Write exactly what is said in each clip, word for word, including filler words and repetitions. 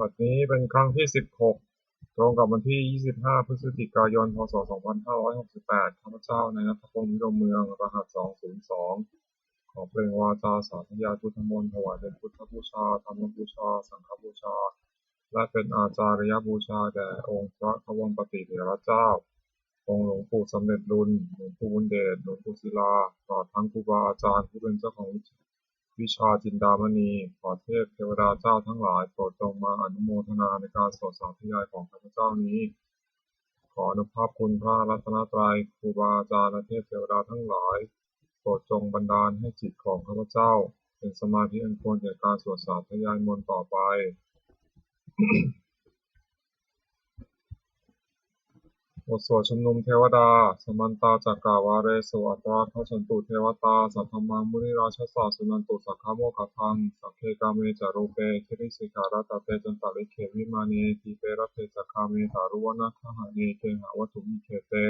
บัดนี้เป็นครั้งที่ สิบหก ตรงกับวันที่ ยี่สิบห้า พฤศจิกายน พ.ศ. สองพันห้าร้อยหกสิบแปด ข้าพเจ้า นายณัฐพงษ์ วิรมเมือง รหัส สองศูนย์สอง ขอเปล่งวาจาสาธยายพุทธมนต์ ถวายเป็นพุทธบูชา ธรรมบูชา สังฆบูชา และเป็นอาจาริยบูชาแด่องค์พระควัมปติเถระเจ้า องค์หลวงปู่สำเร็จลุน หลวงปู่บุญเดช หลวงปู่ศิลา ตลอดทั้งครูบาอาจารย์ผู้เป็นเจ้าของวิชาจินดามณี ขอเทพเทวดาเจ้าทั้งหลายโปรดจงมาอนุโมทนาในการสวดสาธยายของข้าพเจ้านี้ ขออนุภาพคุณพระรัตนตรัย ครูบาอาจารย์และเทพเทวดาทั้งหลาย โปรดจงบันดาลให้จิตของข้าพเจ้า เป็นสมาธิอันควรแก่การสวดสาธยายมนต์ต่อไป บทสวดชุมนุมเทวดา Samantā cakkavāḷesu atrāgacchantu devatā, saddhammaṃ munirājassa suṇantu saggamokkhadaṃ. Sagge kāme ca rūpe girisikharataṭe cantalikkhe vimāne, dīpe raṭṭhe ca gāme taruvanagahane gehavatthumhi khette,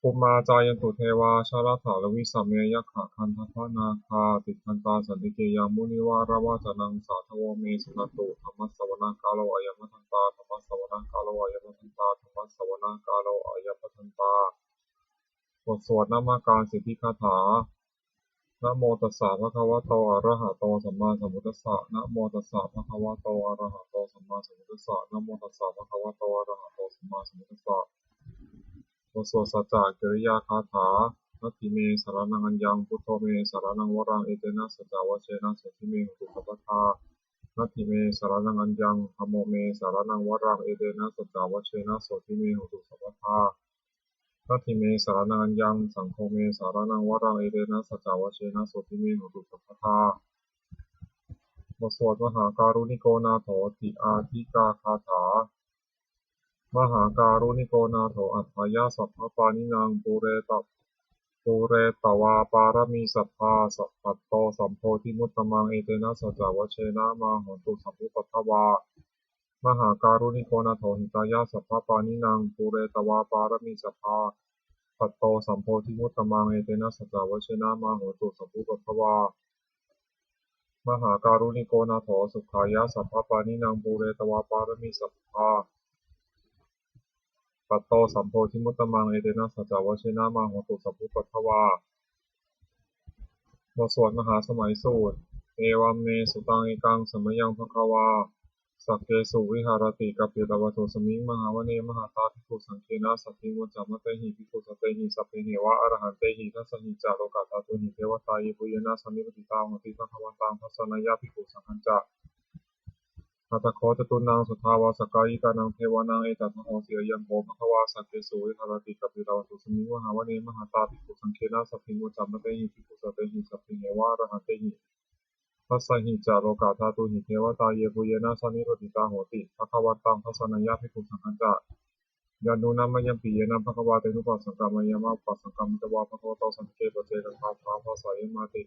bhummā cāyantu devā jalathalavisame yakkhagandhabbanāgā, tiṭṭhantā santike yaṃ munivaravacanaṃ sādhavo me suṇantu. Dhammassavanakālo ayam bhadantā. Dhammassavanakālo ayam bhadantā. Dhammassavanakālo ayam bhadantā. บทสวดนมการสิทธิคาถา Namo tassa bhagavato arahato sammāsambuddhassa. Namo tassa bhagavato arahato sammāsambuddhassa. Namo tassa bhagavato arahato sammāsambuddhassa. บทสวดสัจจกิริยาคาถา Natthi me saraṇaṃ aññaṃ, buddho me saraṇaṃ varaṃ, etena saccavajjena sotthi me hotu sabbadā. Natthi me saraṇaṃ aññaṃ, dhammo me saraṇaṃ varaṃ, etena saccavajjena sotthi me hotu sabbadā. Natthi me saraṇaṃ aññaṃ, saṅgho me saraṇaṃ varaṃ, etena saccavajjena sotthi me hotu sabbadā. บทสวดมหาการุณิโกนาโถติอาทิกาคาถา Mahākāruṇiko nātho atthāya sabbapāṇinaṃ, pūreta pūretvā pāramī sabbā, sa- patto sambodhimuttamaṃ, etena saccavajjena mā hontu sabbupaddavā. Mahākāruṇiko nātho hitāya sabbapāṇinaṃ, pūretvā pāramī sabbā, patto sambodhimuttamaṃ, etena saccavajjena mā hontu sabbupaddavā. Mahākāruṇiko nātho sukhāya sabbapāṇinaṃ, pūretvā pāramī sabbā, patto sambodhimuttamaṃ, etena saccavajjena mā hontu sabbupaddavā. บทสวดมหาสมัยสูตร Evaṃ me sutaṃ. Ekaṃ samayaṃ bhagavā sakkesu viharati kapilavatthusmiṃ mahāvane mahatā bhikkhusaṅghena saddhiṃ pañcamattehi bhikkhusatehi sabbeheva arahantehi. Dasahi ca lokadhātūhi devatā yebhuyyena sannipatitā honti bhagavantaṃ dassanāya bhikkhusaṅghañca. Atha kho catunnaṃ suddhāvāsakāyikānaṃ devānaṃ etadahosi: Ayaṃ kho bhagavā sakkesu viharati kapilavatthusmiṃ mahāvane mahatā bhikkhusaṅghena saddhiṃ pañcamattehi bhikkhusatehi sabbeheva arahantehi. Dasahi ca lokadhātūhi devatā yebhuyyena sannipatitā honti bhagavantaṃ dassanāya bhikkhusaṅghañca. Yannūna mayampi yena bhagavā tenupasaṅkameyyāma, upasaṅkamitvā bhagavato santike paccekagāthā bhāseyyāmāti.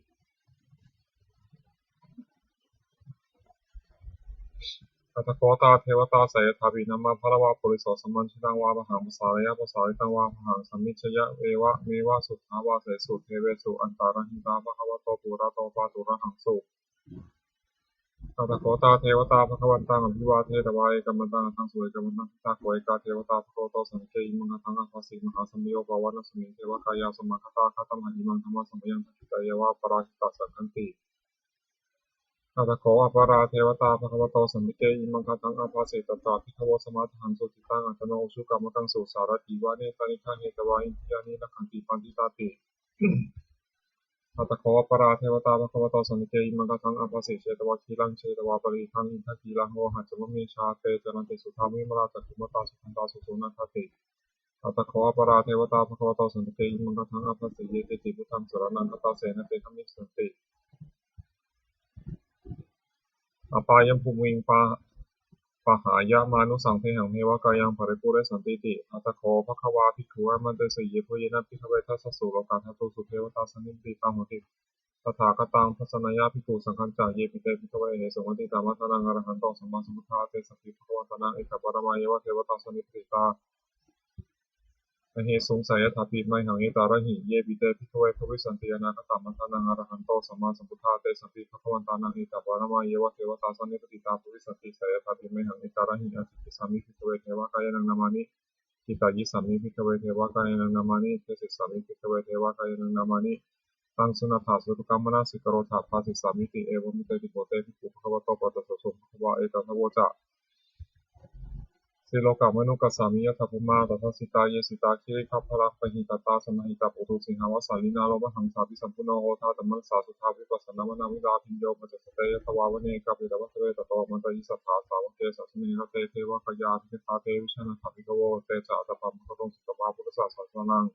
Atha kho tā devatā seyyathāpi nāma balavā puriso sammiñjitaṃ vā bāhaṃ pasāreyya, pasāritaṃ vā bāhaṃ sammiñjeyya, evameva suddhāvāsesu devesu antarahitā bhagavato purato pāturahaṃsu. Atha kho tā devatā bhagavantaṃ abhivādetvā ekamantaṃ aṭṭhaṃsu. Ekamantaṃ ṭhitā kho ekā devatā bhagavato santike imaṃ gāthaṃ abhāsi: Mahāsamayo pavanasmiṃ, devakāyā samāgatā; āgatamha imaṃ dhammasamayaṃ, dakkhitāyeva aparājitasaṅghanti. Atha kho aparā devatā bhagavato santike imaṃ gāthaṃ abhāsi: Tatra bhikkhavo samādahaṃsu, cittaṃ attano ujukamakaṃsu; sārathīva nettāni gahetvā, indriyāni rakkhanti paṇḍitāti. Atha kho aparā devatā bhagavato santike imaṃ gāthaṃ abhāsi: Chetvā khīlaṃ chetvā palighaṃ, indakhīlaṃ ohaccamanejā; te caranti suddhā vimalā, cakkhumatā sudantā susunāgāti. Atha kho aparā devatā bhagavato santike imaṃ gāthaṃ abhāsi: Ye keci buddhaṃ saraṇaṃ gatāse, na te gamissanti apāyabhūmiṃ, pahāya mānusaṃ dehaṃ, devakāyaṃ paripūressantīti. Atha kho bhagavā bhikkhū āmantesi: Yebhuyyena bhikkhave dasasu lokadhātūsu devatā sannipatitā honti tathāgataṃ dassanāya bhikkhusaṅghañca. Yepi te bhikkhave ahesuṃ atītamaddhānaṃ arahanto sammāsambuddhā, tesampi bhagavantānaṃ etaparamāyeva devatā sannipatitā ahesuṃ, seyyathāpi mayhaṃ etarahi. Yepi te bhikkhave bhavissanti anāgatamaddhānaṃ arahanto sammāsambuddhā, tesampi bhagavantānaṃ etaparamāyeva devatā sannipatitā bhavissanti, seyyathāpi mayhaṃ etarahi. Ācikkhissāmi bhikkhave devakāyānaṃ nāmāni, kittayissāmi bhikkhave devakāyānaṃ nāmāni, desissāmi bhikkhave devakāyānaṃ nāmāni. Taṃ suṇātha sādhukaṃ manasikarotha bhāsissāmīti. Evaṃ bhanteti kho te bhikkhū bhagavato paccassosuṃ. Bhagavā etadavoca: Silokamanukassāmi, yattha bhummā tadassitā; ye sitā girigabbharaṃ, pahitattā samāhitā. Puthū sīhāva sallīnā, lomahaṃsābhisambhuno; odātamanasā suddhā, vippasannamanāvilā. Bhiyyo pañcasate ñatvā, vane kāpilavatthave; tato āmantayi satthā, sāvake sāsane rate. Devakāyā abhikkantā, te vijānātha bhikkhavo; te ca ātappamakaruṃ, sutvā buddhassa sāsanaṃ.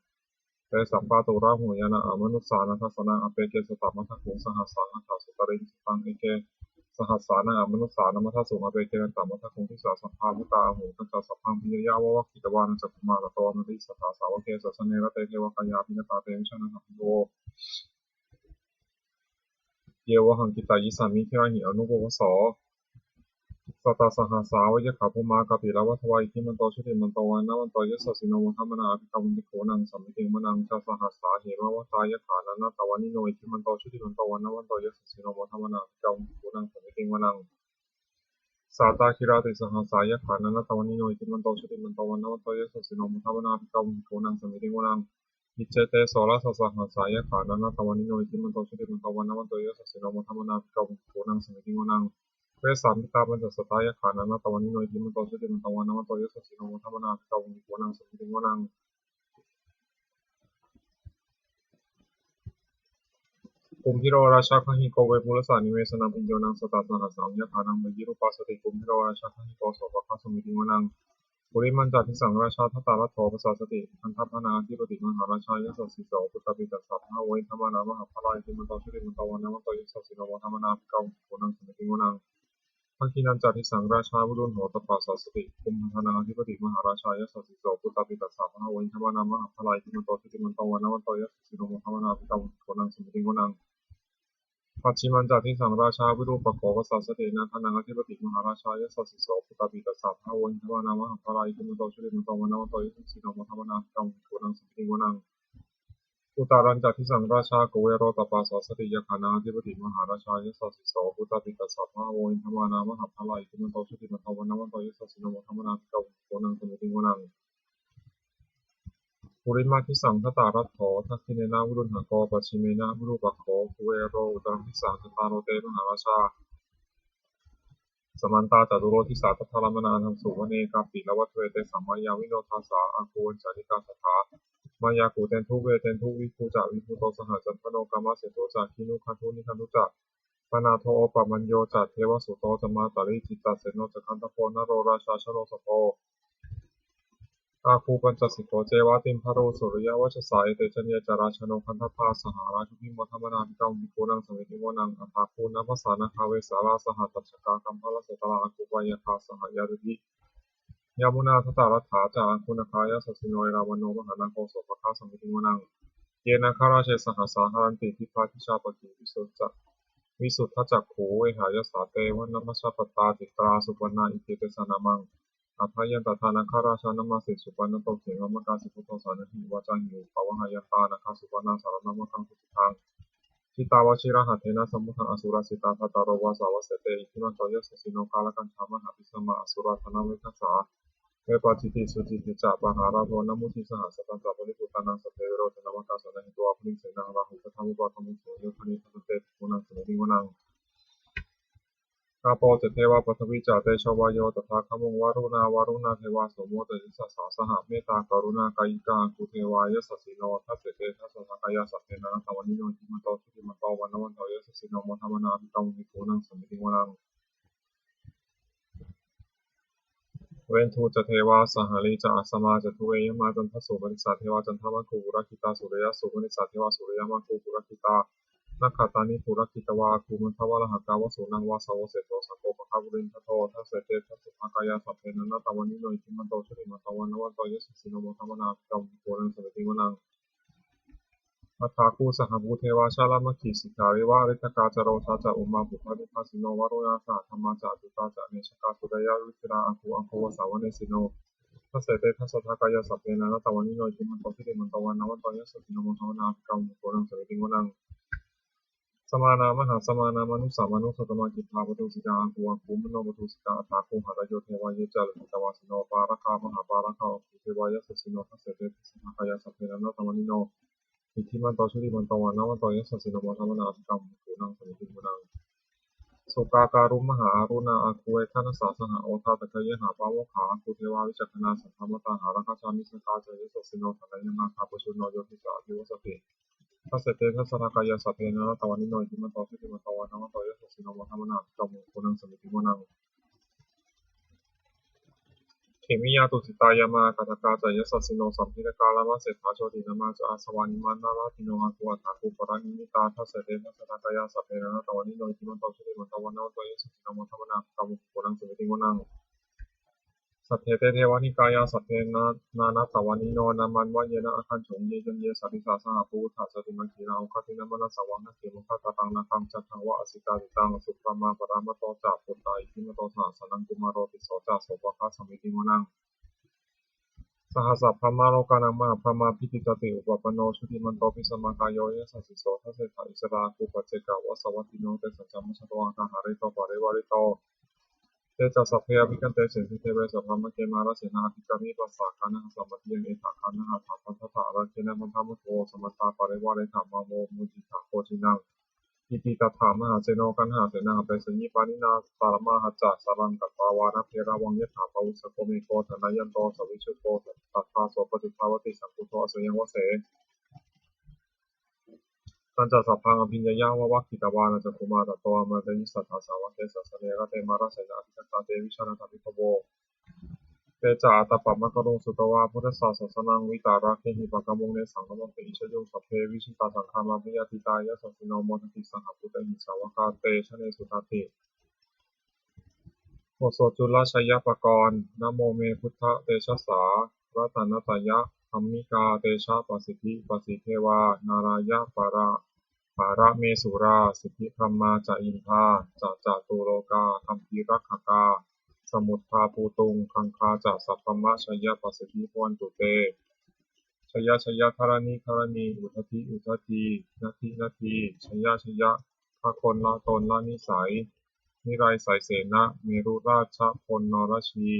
Tesampāturahu ñāṇaṃ, amanussāna dassanaṃ; appeke satamaddakkhuṃ, sahassaṃ atha sattariṃ. Sataṃ eke sahassānaṃ, amanussānamaddasuṃ; appekenantamaddakkhuṃ, disā sabbā phuṭā ahu. Tañca sabbaṃ abhiññāya, vavakkhitvāna cakkhumā; tato āmantayi satthā, sāvake sāsane rate. Devakāyā abhikkantā, te vijānātha bhikkhavo; ye vohaṃ kittayissāmi, girāhi anupubbaso. Sattasahassā va yakkhā, bhummā kāpilavatthavā; iddhimanto jutimanto, vaṇṇavanto yasassino; modamānā abhikkāmuṃ, bhikkhūnaṃ samitiṃ vanaṃ. Chasahassā hemavatā, yakkhā nānattavaṇṇino; iddhimanto jutimanto, vaṇṇavanto yasassino; modamānā abhikkāmuṃ, bhikkhūnaṃ samitiṃ vanaṃ. Sātāgirā tisahassā, yakkhā nānattavaṇṇino; iddhimanto jutimanto, vaṇṇavanto yasassino; modamānā abhikkāmuṃ, bhikkhūnaṃ samitiṃ vanaṃ. Iccete soḷasasahassā, yakkhā nānattavaṇṇino; iddhimanto jutimanto, vaṇṇavanto yasassino; modamānā abhikkāmuṃ, bhikkhūnaṃ samitiṃ vanaṃ. Vessāmittā pañcasatā, yakkhā nānattavaṇṇino; iddhimanto jutimanto, vaṇṇavanto yasassino; modamānā abhikkāmuṃ, bhikkhūnaṃ samitiṃ vanaṃ. Kumbhīro rājagahiko, vepullassa nivesanaṃ; bhiyyo naṃ satasahassaṃ, yakkhānaṃ payirupāsati; kumbhīro rājagahiko, sopāga samitiṃ vanaṃ. Purimañca disaṃ rājā, dhataraṭṭho pasāsati; gandhabbānaṃ ādhipati, mahārājā yasassi so. Puttāpi tassa bahavo, indanāmā mahabbalā; iddhimanto jutimanto, vaṇṇavanto yasassino; modamānā abhikkāmuṃ, bhikkhūnaṃ samitiṃ vanaṃ. Dakkhiṇañca disaṃ rājā, virūḷho tappasāsati; kumbhaṇḍānaṃ ādhipati, mahārājā yasassi so. Puttāpi tassa bahavo, indanāmā mahabbalā; iddhimanto jutimanto, vaṇṇavanto yasassino; modamānā abhikkāmuṃ, bhikkhūnaṃ samitiṃ vanaṃ. Pacchimañca disaṃ rājā, virūpakkho pasāsati; nāgānaṃ ādhipati, mahārājā yasassi so. Puttāpi tassa bahavo, indanāmā mahabbalā; iddhimanto jutimanto, vaṇṇavanto yasassino; modamānā abhikkāmuṃ, bhikkhūnaṃ samitiṃ vanaṃ. Uttarañca disaṃ rājā, kuvero tappasāsati; yakkhānaṃ ādhipati, mahārājā yasassi so. Puttāpi tassa bahavo, indanāmā mahabbalā; iddhimanto jutimanto, vaṇṇavanto yasassino; modamānā abhikkāmuṃ, bhikkhūnaṃ samitiṃ vanaṃ. Purimadisaṃ dhataraṭṭho, dakkhiṇena virūḷhako; pacchimena virūpakkho, kuvero uttaraṃ disaṃ. Cattāro te mahārājā, samantā caturo disā; daddallamānā aṭṭhaṃsu, vane kāpilavatthave. Tesaṃ māyāvino dāsā, āgū vañcanikā saṭhā; māyā kuṭeṇḍu veṭeṇḍu, viṭū ca viṭuṭo saha; candano kāmaseṭṭho ca, kinnughaṇḍu nighaṇḍu ca; panādo opamañño ca, devasūto ca mātali; cittaseno ca gandhabbo, naḷorājā janosabho; āgū pañcasikho ceva, timbarū suriyavacchasā. Ete caññe ca rājāno, gandhabbā saha rājubhi; modamānā abhikkāmuṃ, bhikkhūnaṃ samitiṃ vanaṃ. Athāgū nābhasā nāgā, vesālā saha tacchakā; kambalassatarā āgū, pāyāgā saha ñātibhi. Yāmunā dhataraṭṭhā ca, āgū nāgā yasassino; erāvaṇo mahānāgo, sopāga samitiṃ vanaṃ. Ye nāgarāje sahasā, haranti dibbā dijā pakkhi; visuddhacakkhū vehāyasā, te vanamajjhapattā. Citrā supaṇṇā iti tesa nāmaṃ. Abhayantadā nāgarājānamāsi, supaṇṇato khemamakāsi buddho; sānāthi vācāhi upavhayantā, nāgā supaṇṇā saraṇamakaṃsu buddhaṃ. Jitā vajirahatthena, samuddaṃ asurā sitā; bhātaro vāsavassete, iddhimanto yasassino; kālakañjā mahābhismā, asurā dānaveghasā. Vepacitti sucitti ca, pahārādo namucī saha; satañca baliputtānaṃ, sabbe verocanāmakā; sannayhitvā baliṃ senaṃ, rāhubhaddamupāgamuṃ; suyoधane bhaddante, bhikkhūnaṃ samitiṃ vanaṃ. Āpo ca devā paṭhavī ca, tejo vāyo tadāgamuṃ; varuṇā vāruṇā devā, somo ca yasasā saha. Mettākaruṇākāyikā, āgū devā yasassino; dasete dasadhā kāyā, sabbe nānattavaṇṇino; iddhimanto jutimanto, vaṇṇavanto yasassino; modamānā abhikkāmuṃ, bhikkhūnaṃ samitiṃ vanaṃ. Veṇḍū ca devā sahalī ca, asamā ca duve yamā; candassūpanisā devā, candamāgū purakkhitā; suriyassūpanisā devā, suriyamāgū purakkhitā. Nakkhattāni purakkhitvā, āgū mandavalāhakā; vasūnaṃ vāsavo seṭṭho, sakkopāga purindado. Dasete dasadhā kāyā, sabbe nānattavaṇṇino; iddhimanto jutimanto, vaṇṇavanto yasassino; modamānā abhikkāmuṃ, bhikkhūnaṃ samitiṃ vanaṃ. Athāgū sahabhū devā, jalamaggisikhāriva; ariṭṭhakā ca rojā ca, ummāpupphanibhāsino. Varuṇā sahadhammā ca, accutā ca anejakā; sūleyyarucirā āgū, āgū vāsavanesino. Dasete dasadhā kāyā sabbe nānattavaṇṇino iddhimanto jutimanto vaṇṇavanto yasassino modamānā abhikkāmuṃ bhikkhūnaṃ samitiṃ vanaṃ. Samānā mahāsamānā mānusamahiddhā pathūsikā āgū āgū manopathūsikā athāgū harayo devā ye ca lohitavāsino pāragā mahāpāragā āgū devā yasassino. Dasete dasadhā kāyā sabbe nānattavaṇṇino iddhimanto jutimanto vaṇṇavanto yasassino modamānā abhikkāmuṃ bhikkhūnaṃ samitiṃ vanaṃ. Sukkā karumhā aruṇā āgū veghanasā saha odātagayhā pāmokkhā āgū devā vicakkhaṇā sadāmattā hāragajā missakā ca yasassino thanayaṃ nāgā pajjunno yo disā abhivassati. Dasete dasadhā kāyā sabbe nānattavaṇṇino iddhimanto jutimanto vaṇṇavanto yasassino modamānā abhikkāmuṃ bhikkhūnaṃ samitiṃ vanaṃ. Khemiyā tusitā yāmā kaṭṭhakā ca yasassino lambitakā lāmaseṭṭhā jotināmā ca āsavā nimmānaratino āgū athāgū paranimmitā. Dasete dasadhā kāyā sabbe nānattavaṇṇino iddhimanto jutimanto vaṇṇavanto yasassino modamānā abhikkāmuṃ bhikkhūnaṃ samitiṃ vanaṃ. Saṭṭhete devanikāyā sabbe nānattavaṇṇino nāmanvayena āgañchuṃ. Ye caññe sadisā saha pavutthajātimakkhīlaṃ oghatiṇṇamanāsavaṃ dakkhemoghataraṃ nāgaṃ candaṃva asitātitaṃ. Subrahmā paramatto ca puttā iddhimato saha sanaṅkumāro tisso ca sopāga samitiṃ vanaṃ. Sahassabrahmalokānaṃ mahābrahmābhitiṭṭhati upapanno jutimanto bhismākāyo yasassi so. Dasettha issarā āgū paccekavasavattino tesañca majjhato āgā hārito parivārito. Te ca sabbe abhikkante sinde deve sabrahmake mārasenā abhikkāmi passa kaṇhassa mandiyaṃ. Etha gaṇhatha bandhatha rāgena bandhamatthu vo samantā parivāretha mā vo muñcittha koci naṃ. Iti tattha mahāseno kaṇhasenaṃ apesayi pāṇinā talamāhacca saraṃ katvāna bheravaṃ. Yathā pāvussako megho thanayanto savijjuko tadā so paccudāvatti saṅkuddho asayaṃvase. Tañca sabbaṃ abhiññāya vavakkhitvāna cakkhumā tato āmantayi satthā sāvake sāsane rate mārasenā abhikkantā te vijānātha bhikkhavo. Te ca ātappamakaruṃ sutvā buddhassa sāsanaṃ vītarāgehi pakkāmuṃ nesaṃ lomampi iñjayuṃ. Sabbe vijitasaṅgāmā bhayātītā yasassino modanti saha bhūtehi sāvakā te janesutāti. บทสวดจุลชัยปกรณ์ Namo me buddhatejasā ratanattayadhammikā tejapasiddhi pasīdevā nārāyaparamesurā siddhibrahmā ca indā ca catulokā gambhīrakkhakā samuddā bhūtuṃ gaṅgā ca sabrahmajayapasiddhi bhavantu te. Jaya jaya dharaṇi dharaṇī udadhi udadhī nadi nadī jaya jaya gagonlatonlanisai niraisaisenna merurājabala narajī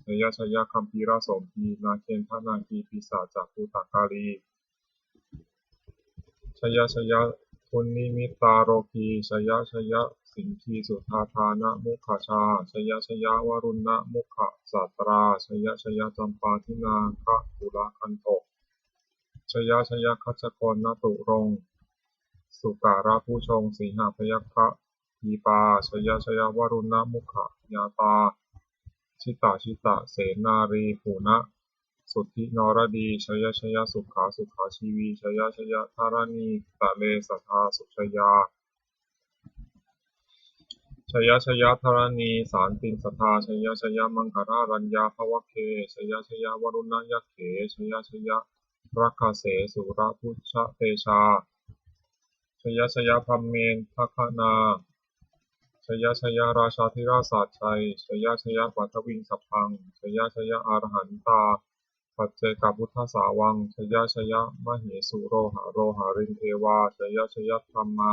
jaya jaya gambhīrasombhī nāgendanāgī pisācabhūtakālī jaya jaya dunnimittarogī jaya jaya siṅgīsudādānamukhajā jaya jaya varuṇṇamukhasātrā jaya jaya campādināgakulagantho jaya jaya gajagonnaturaṅ sukarabhujaṅ sīhabyagghadīpā jaya jaya varuṇṇamukhayātrā jita jita senārī puna suddhi naradī jaya jaya sukhā sukhā jīvī jaya jaya dharaṇītale sadā sujayā jaya jaya dharaṇī santin sadā jaya jaya maṅgarāraññā bhavagge jaya jaya varuṇṇayakkhe jaya jaya rakkhase surabhujatejā jaya jaya brahmendagaṇā jaya jaya rājādhirāja sājjai jaya jaya paṭhaviṃ sabbaṃ jaya jaya arahantā paccekabuddhasāvaṃ jaya jaya mahesuro haro harindevā jaya jaya brahmā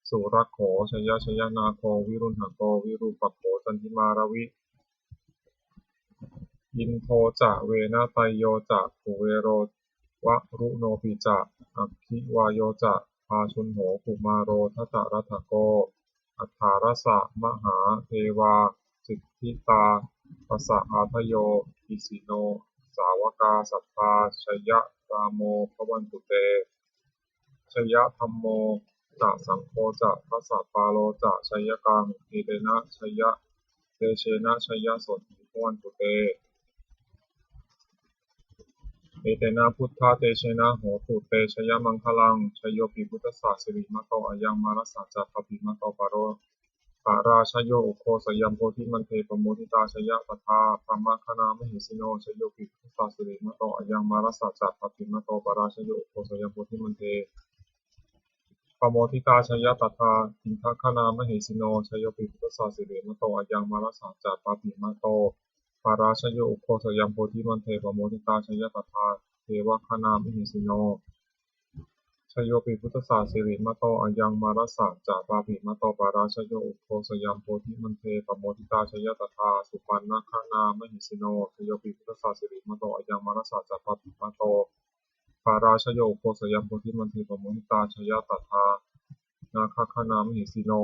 surakkho jaya jaya nāgo viruḷhako virūpakkho candimā ravi indo ca venateyyo ca kuvero varuṇopi ca aggi vāyo ca pājuṇho kumāro dhataraṭṭhako aṭṭhārasa mahādevā siddhitāpasa-ādayo isino sāvakā sabbā jayarāmo bhavantu te jayadhammo ca saṅgho ca dasapālo ca jayakaṃ etena jayatejena jayasotthī bhavantu te etena buddhatejena hotu te jayamaṅgalaṃ jayopi buddhassa sirīmato ayaṃ mārassa ca pāpimato paro parājayo ugghosayaṃ bodhimaṇḍe pamoditā jaya tadā brahmagaṇā mahesino jayopi buddhassa sirīmato ayaṃ mārassa ca pāpimato parājayo ugghosayaṃ bodhimaṇḍe pamoditā jaya tadā indagaṇā mahesino jayopi buddhassa sirīmato ayaṃ mārassa ca pāpimato pārājayo ugghosayuṃ bodhimaṇḍe pamoditā, jaya tadā devagaṇā mahesino. Jayopi buddhassa sirīmato ayaṃ, mārassa ca pāpimato pārājayo ugghosayuṃ bodhimaṇḍe pamoditā, jaya tadā supaṇṇagaṇā mahesino. Jayopi buddhassa sirīmato ayaṃ, mārassa ca pāpimato pārājayo ugghosayuṃ bodhimaṇḍe pamoditā, jaya tadā nāgagaṇā mahesino.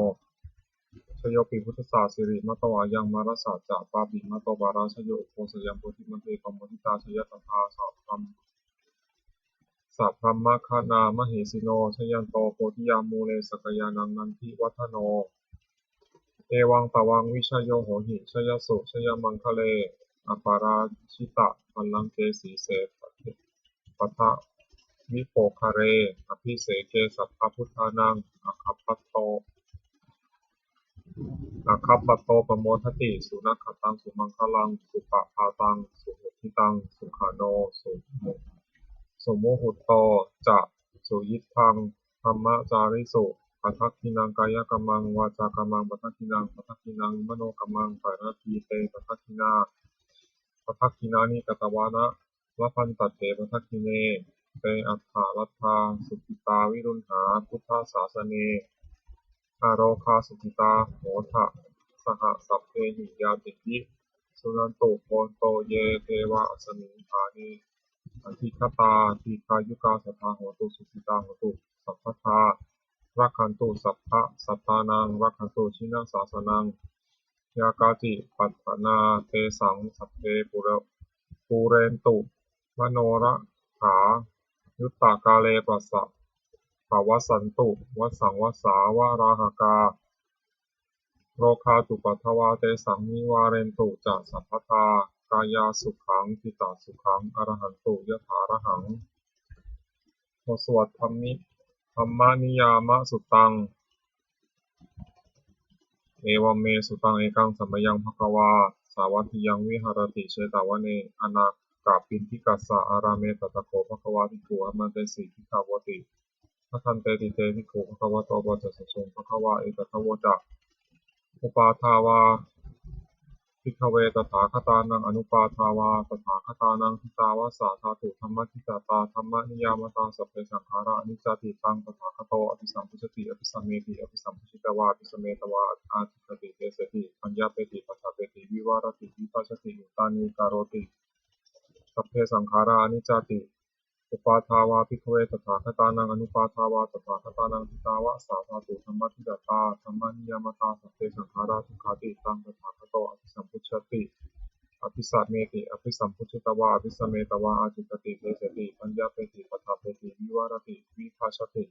Jayopi buddhassa sirīmato ayaṃ, mārassa ca pāpimato pārājayo ugghosayuṃ bodhimaṇḍe pamoditā, jaya tadā sabrahmagaṇā mahesino. Jayanto bodhiyā mūle sakyānaṃ nandivaḍḍhano, evaṃ tvaṃ vijayo hohi jayassu jayamaṅgale, aparājitapallaṅke sīse paṭhavipokkhare, abhiseke sabbabuddhānaṃ aggappatto aggappatto pamodati. Sunakkhattaṃ sumaṅgalaṃ supabhātaṃ suhuṭṭhitaṃ, sukhaṇo sumuhutto ca suyiṭṭhaṃ brahmacārisu. Padakkhiṇaṃ kāyakammaṃ vācākammaṃ padakkhiṇaṃ, padakkhiṇaṃ manokammaṃ paṇidhī te padakkhiṇā. Padakkhiṇāni katvāna labhantatthe padakkhiṇe. Te atthaladdhā sukhitā viruḷhā buddhasāsane, arogā sukhitā hotha saha sabbehi ñātibhi. Suṇantu bhonto ye devā asmiṃ ṭhāne adhigatā, dīghāyukā sadā hontu, sukhitā hontu sabbadā. Rakkhantu sabbasattānaṃ, rakkhantu jinasāsanaṃ. Yā kāci patthanā tesaṃ, sabbe pūrentu manorathā. Yuttakāle pavassantu vassaṃ vassā valāhakā. Rogā cupaddavā tesaṃ, nivārentu ca sabbadā. Kāyāsukhaṃ cittasukhaṃ arahantu yathārahaṃ. บทสวด Dhammi- Dhammaniyāmasuttaṃ. Evaṃ me sutaṃ. Ekaṃ samayaṃ bhagavā sāvatthiyaṃ viharati jetavane anāthapiṇḍikassa ārāme. Tatra kho bhagavā bhikkhū āmantesi bhikkhavoti. Bhadanteti te bhikkhū bhagavato paccassosuṃ. Bhagavā etadavoca. Uppādā vā bhikkhave tathāgatānaṃ anuppādā vā tathāgatānaṃ, ṭhitā va sā dhātu dhammaṭṭhitatā dhammaniyāmatā, sabbe saṅkhārā aniccāti. Taṃ tathāgato abhisambujjhati abhisameti, abhisambujjhitvā abhisametvā ācikkhati deseti paññapeti paṭṭhapeti vivarati vibhajati uttānīkaroti. Sabbe saṅkhārā aniccāti. Uppādā vā bhikkhave tathāgatānaṃ anuppādā vā tathāgatānaṃ, ṭhitā va sā dhātu dhammaṭṭhitatā dhammaniyāmatā, sabbe saṅkhārā dukkhāti. Taṃ tathāgato abhisambujjhati abhisameti, abhisambujjhitvā abhisametvā ācikkhati deseti paññapeti paṭṭhapeti vivarati vibhajati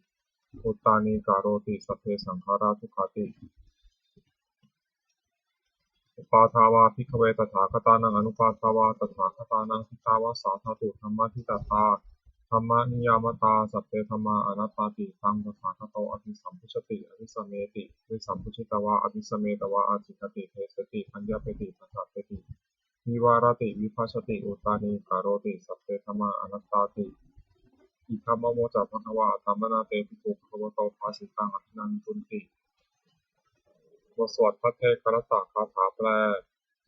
uttānīkaroti. Sabbe saṅkhārā dukkhāti. Uppādā vā bhikkhave tathāgatānaṃ anuppādā vā tathāgatānaṃ, ṭhitā va sā dhātu dhammaṭṭhitatā dhammaniyāmatā, sabbe dhammā anattāti. Taṃ tathāgato abhisambujjhati abhisameti, abhisambujjhitvā abhisametvā ācikkhati deseti paññapeti paṭṭhapeti vivarati vibhajati uttānīkaroti. Sabbe dhammā anattāti. Idamavoca bhagavā. Attamanā te bhikkhū bhagavato bhāsitaṃ abhinandunti. บทสวดภัทเทกรัตตคาถาแปล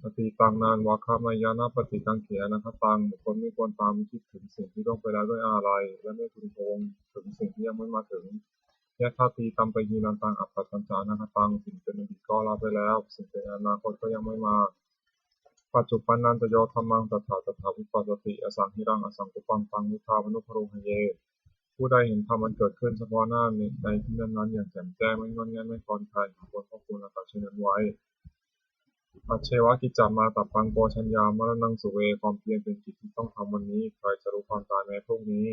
Atītaṃ nānvāgameyya nappaṭikaṅkhe anāgataṃ. บุคคลไม่ควรตามคิดถึงสิ่งที่ล่วงไปแล้วด้วยอาลัย และไม่พึงพะวงถึงสิ่งที่ยังไม่มาถึง Yadatītampahīnantaṃ appattañca anāgataṃ. สิ่งเป็นอดีตก็ละไปแล้ว สิ่งเป็นอนาคตก็ยังไม่มา Paccuppannañca yo dhammaṃ tattha tattha vipassati, asaṃhiraṃ asaṅkuppaṃ taṃ viddhā manubrūhaye. ผู้ใดเห็นธรรมอันเกิดขึ้นเฉพาะหน้าในในที่นั้นๆ อย่างแจ่มแจ้ง ไม่ง่อนแง่น ไม่คลอนแคลน ควรพอกพูนอาการเช่นนั้นไว้ Ajjeva kiccamātappaṃ ko jaññā maraṇaṃ suve. ความเพียรเป็นกิจที่ต้องทำวันนี้ ใครจะรู้ความตายแม้พรุ่งนี้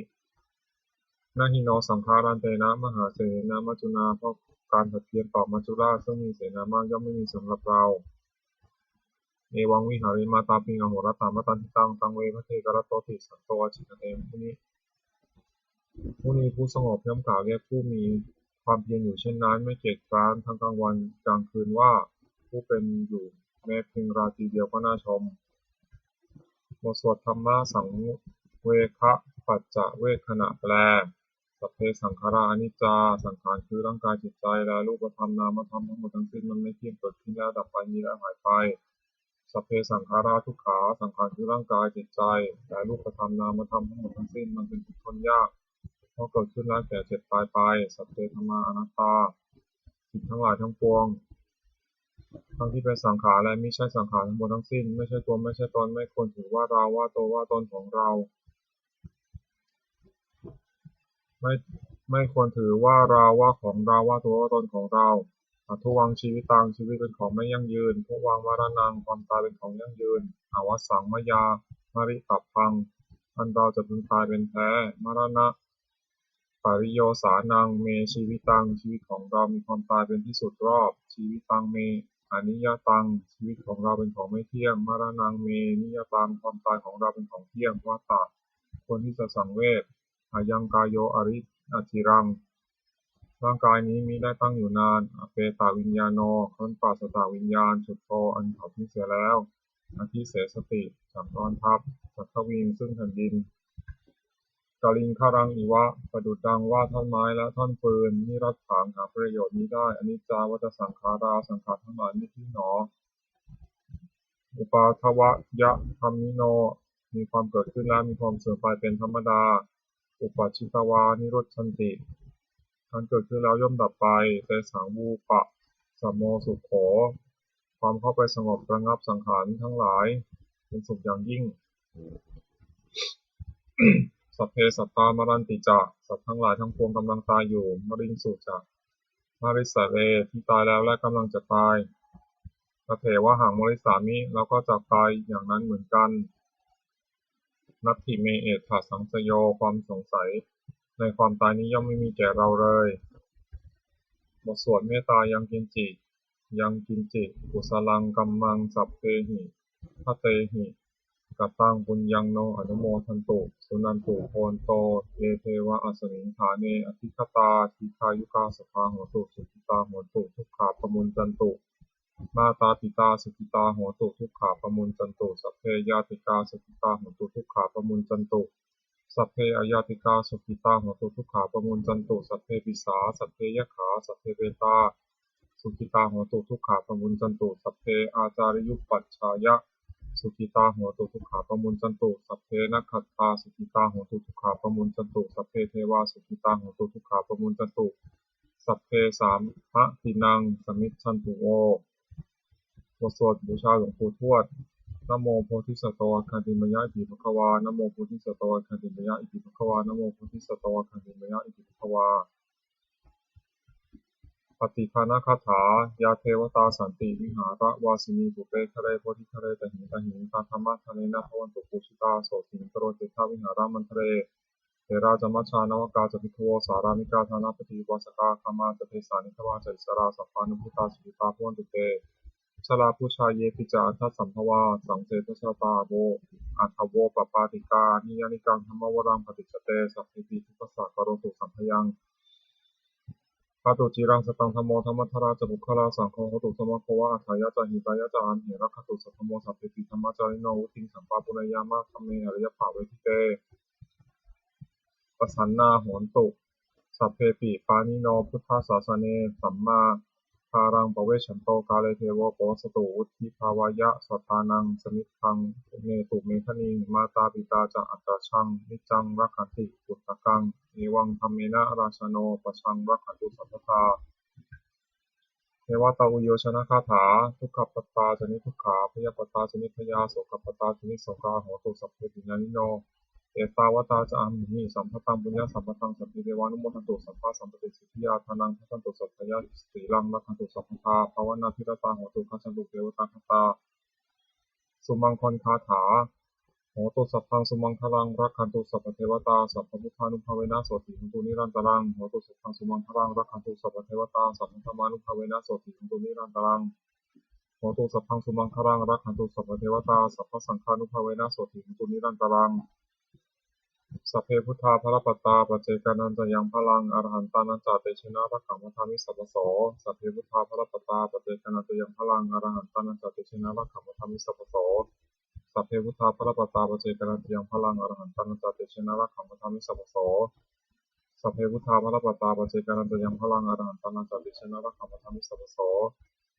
Na hi no saṅgarantena mahāsenena maccunā. เพราะการผัดเพี้ยนต่อมัจจุราชซึ่งมีเสนามากย่อมไม่มีสำหรับเรา Evaṃ vihārimātāpiṃ ahorattamatanditaṃ. Taṃ ve bhaddekarattoti santo ācikkhate muni. มุนีผู้สงบย่อมกล่าวเรียกผู้มีความเพียรอยู่เช่นนั้น ไม่เกียจคร้านทั้งกลางวันกลางคืนว่า ผู้เป็นอยู่แม้เพียงราตรีเดียวก็น่าชม บทสวดธรรมสังเวคปัจจเวกขณะแปล Sabbe saṅkhārā aniccā. สังขารคือร่างกายจิตใจและรูปธรรมนามธรรมทั้งหมดทั้งสิ้นมันไม่เที่ยง เกิดขึ้นแล้วดับไป มีแล้วหายไป Sabbe saṅkhārā dukkhā, สังขารคือร่างกายจิตใจ และรูปธรรมนามธรรมทั้งหมดทั้งสิ้น มันเป็นทุกข์ทนยาก เพราะเกิดขึ้นแล้วแก่เจ็บตายไป Sabbe dhammā anattā, สิ่งทั้งหลายทั้งปวง ทั้งที่เป็นสังขารและมิใช่สังขารทั้งหมดทั้งสิ้น ไม่ใช่ตัวไม่ใช่ตน ไม่ควรถือว่าเราว่าตัวว่าตนของเรา ไม่ไม่ควรถือว่าเราว่าของเราว่าตัวว่าตนของเรา Adhuvaṃ jīvitaṃ, ชีวิตเป็นของไม่ยั่งยืน Dhuvaṃ maraṇaṃ, ความตายเป็นของยั่งยืน Avassaṃ mayā maritabbaṃ, อันเราจะพึงตายเป็นแท้ Maraṇapariyosānaṃ me jīvitaṃ, ชีวิตของเรามีความตายเป็นที่สุดรอบ Jīvitaṃ me aniyataṃ, ชีวิตของเราเป็นของไม่เที่ยง Maraṇaṃ me niyataṃ, ความตายของเราเป็นของเที่ยง Vata, ควรที่จะสังเวช Ayaṃ kāyo ari- aciraṃ, ร่างกายนี้มิได้ตั้งอยู่นาน Apetaviññāṇo, ครั้นปราศจากวิญญาณ Chuḍḍho, อันเผาทิ้งเสียแล้ว Adhisessati, จักต้อนทัพ Paṭhaviṃ, ซึ่งแผ่นดิน Kaliṅgaraṃ iva, ประดุจดังว่าท่อนไม้และท่อนฟืน Niratthaṃ, หาประโยชน์มิได้ Aniccā vata saṅkhārā, สังขารทั้งหลายไม่เที่ยงหนอ Uppādavayadhammino, มีความเกิดขึ้นแล้วมีความเสื่อมไปเป็นธรรมดา Uppajjitvā nirujjhanti, ครั้นเกิดขึ้นแล้วย่อมดับไป Tesaṃ vūpasamo sukho, ความเข้าไปสงบระงับสังขารทั้งหลาย เป็นสุขอย่างยิ่ง Sabbe sattā maranti ca, สัตว์ทั้งหลายทั้งปวงกำลังตายอยู่ Mariṃsu ca marissare, ที่ตายแล้วและกำลังจะตาย Tathevāhaṃ marissāmi, เราก็จักตายอย่างนั้นเหมือนกัน Natthi me ettha saṃsayo, ความสงสัยในความตายนี้ย่อมไม่มีแก่เราเลย บทสวดเมตตา Yaṃ kiñci yaṃ kiñci kusalaṃ kammaṃ sabbehi katehi kataṃ puññaṃ no anumodantu, suṇantu bhonto ye devā asmiṃ ṭhāne adhigatā, dīghāyukā sadā hontu, sukhitā hontu, dukkhā pamuñcantu. Mātā pitā sukhitā hontu, dukkhā pamuñcantu. Sabbe ñātikā sukhitā hontu, dukkhā pamuñcantu. Sabbe añātikā sukhitā hontu, dukkhā pamuñcantu. Sabbe pisā, sabbe yakkhā, sabbe petā sukhitā hontu, dukkhā pamuñcantu. Sabbe ācariyupajjhāyā sukhitā hontu, dukkhā pamuñcantu. Sabbe nakkhattā sukhitā hontu, dukkhā pamuñcantu. Sabbe devā sukhitā hontu, dukkhā pamuñcantu. Sabbe sampattīnaṃ samijjhantu vo. บทสวดบูชาหลวงปู่ทวด Namo bodhisatto āgantimāya iti bhagavā. Namo bodhisatto āgantimāya iti bhagavā. Namo bodhisatto āgantimāya iti bhagavā. Pattidānagāthā. Yā devatā santi vihāravāsinī, thūpe ghare bodhighare tahiṃ tahiṃ, tā dhammadānena bhavantu pūjitā, sotthiṃ karontedha vihāramaṇḍale. Therā ca majjhā navakā ca bhikkhavo, sārāmikā dānapatī upāsakā, gāmā ca desā nigamā ca issarā, sappāṇabhūtā sukhitā bhavantu te. Jalābujā yepi ca aṇḍasambhavā, saṃsedajātā athavopapātikā, niyyānikaṃ dhammavaraṃ paṭicca te, sabbepi dukkhassa karontu saṅkhayaṃ. Ṭhātu ciraṃ sataṃ dhammo, dhammaddharā ca puggalā, saṅgho hotu samaggo va, atthāya ca hitāya ca. Amhe rakkhatu saddhammo, sabbepi dhammacārino, vuḍḍhiṃ sampāpuṇeyyāma, dhamme ariyappavedite. Pasannā hontu sabbepi, pāṇino buddhasāsane, sammā dhāraṃ pavecchanto, kāle devo pavassatu, vuḍḍhibhāvāya sattānaṃ, samiddhaṃ puṇetu medaniṃ. Mātā pitā ca atrajaṃ, niccaṃ rakkhanti puttakaṃ, evaṃ dhammena rājāno, pajaṃ rakkhantu sabbadā. Devatāuyyojanagāthā. Dukkhappattā ca niddukkhā, bhayappattā ca nibbhayā, sokappattā ca nissokā, hontu sabbepi pāṇino. Ettāvatā ca amhehi, sambhataṃ puññasampadaṃ, sabbe devānumodantu, sabbasampattisiddhiyā. Dānaṃ dadantu saddhāya, sīlaṃ rakkhantu sabbadā, bhāvanābhiratā hontu, gacchantu devatāgatā. Sumaṅgalagāthā. Hotu sabbaṃ sumaṅgalaṃ, rakkhantu sabbadevatā, sabbabuddhānubhāvena, sotthī hontu nirantaraṃ. Hotu sabbaṃ sumaṅgalaṃ, rakkhantu sabbadevatā, sabbadhammānubhāvena, sotthī hontu nirantaraṃ. Hotu sabbaṃ sumaṅgalaṃ, rakkhantu sabbadevatā, sabbasaṅghānubhāvena, sotthī hontu nirantaraṃ. Sabbe buddhā balappattā, paccekānañca yaṃ balaṃ, arahantānañca tejena, rakkhaṃ bandhāmi sabbaso. Sabbe buddhā balappattā, paccekānañca yaṃ balaṃ, arahantānañca tejena, rakkhaṃ bandhāmi sabbaso. Sabbe buddhā balappattā, paccekānañca yaṃ balaṃ, arahantānañca tejena, rakkhaṃ bandhāmi sabbaso. Sabbe buddhā balappattā, paccekānañca yaṃ balaṃ, arahantānañca tejena, rakkhaṃ bandhāmi sabbaso.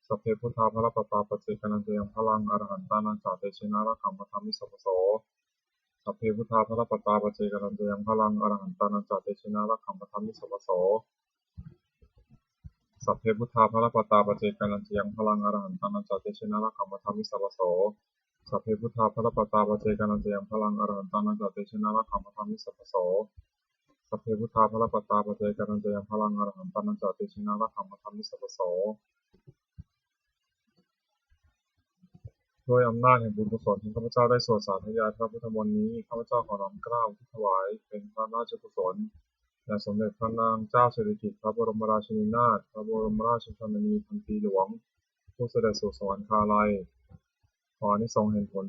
Sabbe buddhā balappattā paccekānañca yaṃ balaṃ arahantānañca tejena rakkhaṃ bandhāmi sabbaso. Sabbe buddhā balappattā paccekānañca yaṃ balaṃ arahantānañca tejena rakkhaṃ bandhāmi sabbaso. Sabbe buddhā balappattā paccekānañca yaṃ balaṃ arahantānañca tejena rakkhaṃ bandhāmi sabbaso. Sabbe buddhā balappattā paccekānañca yaṃ balaṃ arahantānañca tejena rakkhaṃ bandhāmi sabbaso. Sabbe buddhā balappattā paccekānañca yaṃ balaṃ arahantānañca tejena rakkhaṃ bandhāmi sabbaso. ด้วยอำนาจแห่งบุญกุศลที่ข้าพเจ้าได้สวดสาธยายพระพุทธมนต์นี้ ข้าพเจ้าขอน้อมเกล้าอุทิศถวายเป็นพระราชกุศลแด่สมเด็จพระนางเจ้าสิริกิติ์ พระบรมราชินีนาถ พระบรมราชชนนีพันปีหลวง ผู้เสด็จสู่สวรรคาลัย ขออานิสงส์แห่งผล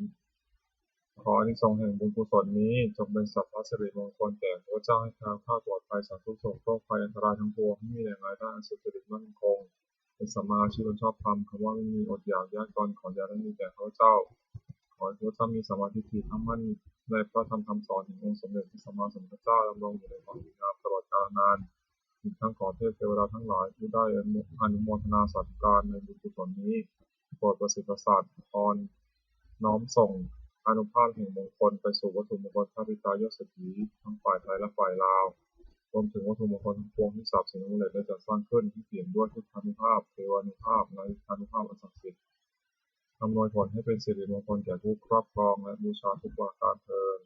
ขออานิสงส์แห่งบุญกุศลนี้จงเป็นสัพพสิริมงคลแก่ข้าพเจ้า ให้แคล้วคลาดปลอดภัยจากทุกข์โศกโรคภัยอันตรายทั้งปวง ให้มีแหล่งรายได้อันสุจริตมั่นคง เป็นสัมมาอาชีพอันชอบธรรม คำว่าไม่มี อดอยากยากจน ขออย่าได้มีแก่ข้าพเจ้า ขอให้ข้าพเจ้ามีสัมมาทิฏฐิตั้งมั่นในพระธรรมคำสอนแห่งองค์สมเด็จพระสัมมาสัมพุทธเจ้า ดำรงอยู่ในความดีงามตลอดกาลนาน อีกทั้งขอเทพเทวดาทั้งหลายผู้ได้อนุโมทนาสาธุการในบุญกุศลนี้ โปรดประสิทธิ์ประสาทพร น้อมส่งอานุภาพแห่งมงคลไปสู่วัตถุมงคลพระปิดตายอดเศรษฐีทั้งฝ่ายไทยและฝ่ายลาว รวมถึงวัตถุมงคลทั้งปวงที่สาบสูญหมดสิ้นได้จัดสร้างขึ้น ให้เปี่ยมด้วยพุทธานุภาพ เทวานุภาพ และอิทธานุภาพอันศักดิ์สิทธิ์ อำนวยผลให้เป็นสิริมงคลแก่ผู้ครอบครองและบูชาทุกประการเทอญ